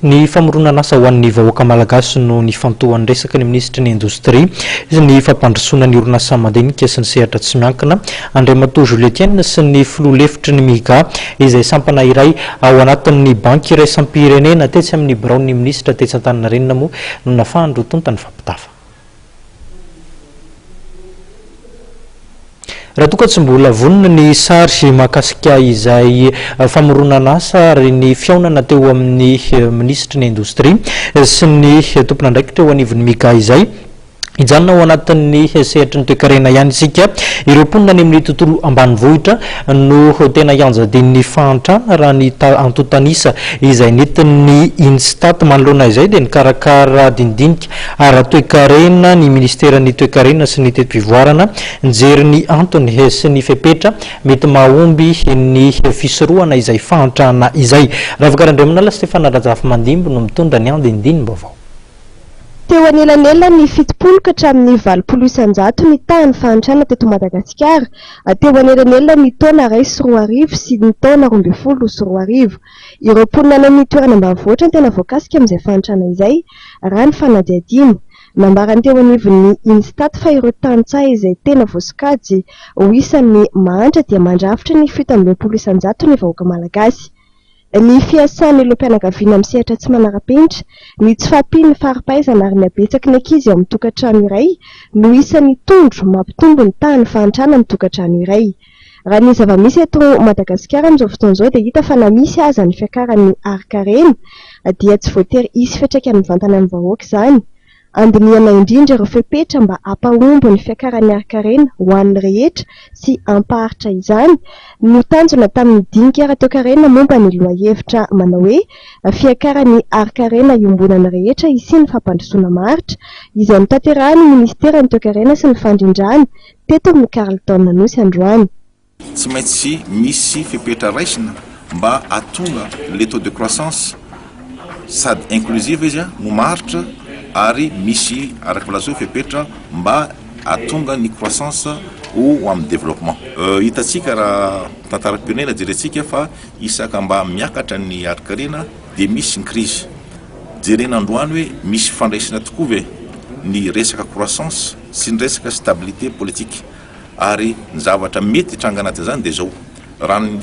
Ny famoronana asa ho an'ny vahoaka malagasy no nifantohan'ny resaka ny minisitry ny Indostria sy ny fampandrosoana ny orinasa madinika sy ny sehatra tsy miankina, Andriamatoa Jules Etienne sy ny filoha lefitry ny MIGA izay sampana iray ao anatin'ny Banky iraisam-pirenena tetsy amin'ny biraon'ny minisitra tetsy Antaninarenina moa no nafahan'ireo tonta nifampitafa. Raha toa ka tsy mbola vonona ny sary mahakasika izay famoronana asa ary ny fihaonana teo amin'ny minisitry ny Indostria sy ny tompon'andraikitra eo anivon'ny MIGA izay, hijanona ao anatin'ny sehatry ny toekarena ihany isika. Ireo mponina any amin'ny tontolo ambanivohitra no tena ianjadian'ny fahantrana raha ny antontan'isa izay nentin'ny Instat. Manoloana izay dia nikarakara dinidinika ara-toekarena ny minisiteran'ny Toekarena sy ny Teti-pivoarana Nijery ny antony sy ny fepetra mety mahomby ny fisorohana izay fahantrana izay. Ravokara Andriamanala Stefana Rajafimandimby no mitondra ny andindinim-baovao. Teo anelanelan'ny 70 ka hatramin'ny 80% ny tahan'ny fahantrana teto Madagasikara teo anelanelan'ny taona 2001 sy ny taona 2012. Ireo mponina any amin'ny toerana ambanivohitra no tena voakasika amin'izay fahantrana izay, raha ny fanadihadiana. Nambarany teo anivon'ny Instat fa ireo tantsaha izay tena voasokajy ho isan'ny mahantra dia mandrafitra ny 67 isan-jaton'ny vahoaka malagasy. Ny fiasan'ny loham-pianakaviana amin'ny sehatra tsy manara-penitra, ny tsy fahampian'ny fari-pahaizana ary ny habetsaky ny ankizy ao amin'ny tokantrano iray no isan'ny tondro mampitombo ny tahan'ny fahantrana amin'ny tokantrano iray. Raha ny zava-misy eto Madagasikara amin'izao fotoana izao dia hita fa na misy aza ny fiakaran'ny harin-karena dia tsy voatery hisy fiantraikany mivantana amin'ny vahoaka izany. Andinihana indrindra ireo fepetra mba hampahomby ny fiakaran'ny harin-karena ho an'ny rehetra sy hampaharitra izany no tanjona tamin'ny dinika ara-toekarena momba ny lohahevitra manao hoe Fiakaran'ny harin-karena iombonan'ny rehetra hisian'ny fampandrosoana maharitra izay notanterahin'ny minisiteran'ny Toekarena sy ny Fandrindrana teto amin'ny Carlton Anosy androany. Tsy maintsy misy fepetra raisina mba hahatonga le taux de croissance sady inclusive izy no maharitra ary misy araka ny voalaza hoe fepetra mba hahatonga ny croissance ho amin'ny développement. Hitantsika raha tantaram-pirenena jerentsika fa isaka mba miakatra ny harin-karena dia misy ny crise. Jerena androany hoe misy fifandraisana tokoa ve ny resaka croissance sy ny resaka stabilité politique. Ary ny zavatra mety hitranga anatin'izany dia izao, raha ny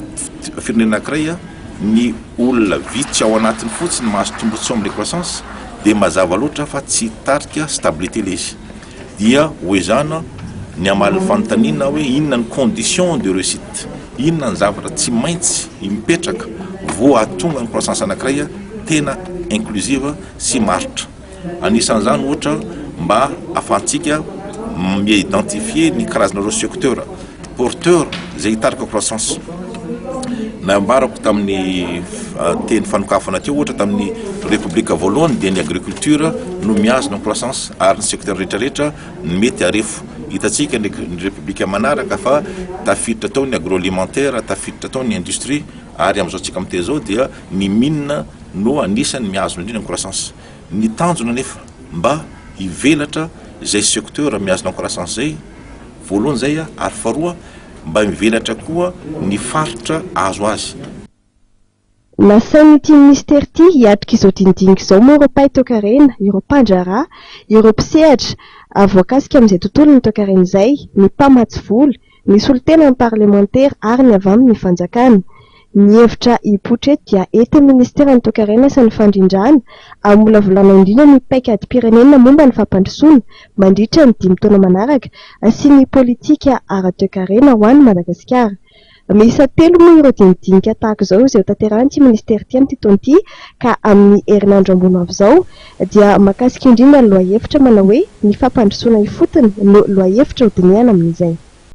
firenena anankiray ny olona vitsy ao anatiny fotsiny mahazo tombontsoa amin'ilay croissance dia mazava loatra fa tsy hitarika stabilité ilay izy. Dia ho ezahana ny hamaly ny fanontaniana hoe inona ny condition de réussite, inona ny zavatra tsy maintsy mipetraka vao hahatonga ny croissance anankiray tena inclusive sy maharitra. Anisan'izany ohatra mba ahafahantsika mi-identifier ny karazana ireo secteur porteur izay hitarika croissance. Nambarako tamin'ny teny fanokafana teo ohatra tamin'ny Repoblika voalohany dia ny agriculture no mihazona ny croissance ary ny secteur rehetrarehetra no mety harefo. Hitantsika ny Repoblika manaraka fa tafiditra tao ny agroalimentaire, tafiditra tao ny industrie ary amin'izao tsika miteny izao dia ny mine no anisan'ny mihazona indrindra ny croissance. Ny tanjona anefa mba hivelatra izay secteur mihazona ny croissance izay, voalohany izay ary faharoa mba mivelatra koa ny faritra azo azy. Nasain'ity minisitera ity hiatrika izao dinidinika izao moa ireo mpahay toekarena, ireo mpandraharaha, ireo mpisehatra voakasika amin'izay tontolon'ny toekarena izay, ny mpamatsy vola, ny solontenan'ny parlemantera ary ny avy amin'ny fanjakana. Ny hevitra hipoitra eto dia entin'ny minisiteran'ny Toekarena sy ny Fandrindrana hamolavolana indrindra ny paikadim-pirenena momba ny fampandrosoana mandritra ny dimy taona manaraka sy ny politika ara-toekarena ho an'i Madagasikara. Miisa telo moa ireo dinidinika tahaka izao izay hotanterahin'ity minisitera ity amin'ity taona ity ka amin'ny herinandro ambony ho avy izao dia mahakasika indrindra ny lohahevitra manao hoe ny fampandrosoana ifotony no lohahevitra hodinihana amin'izay.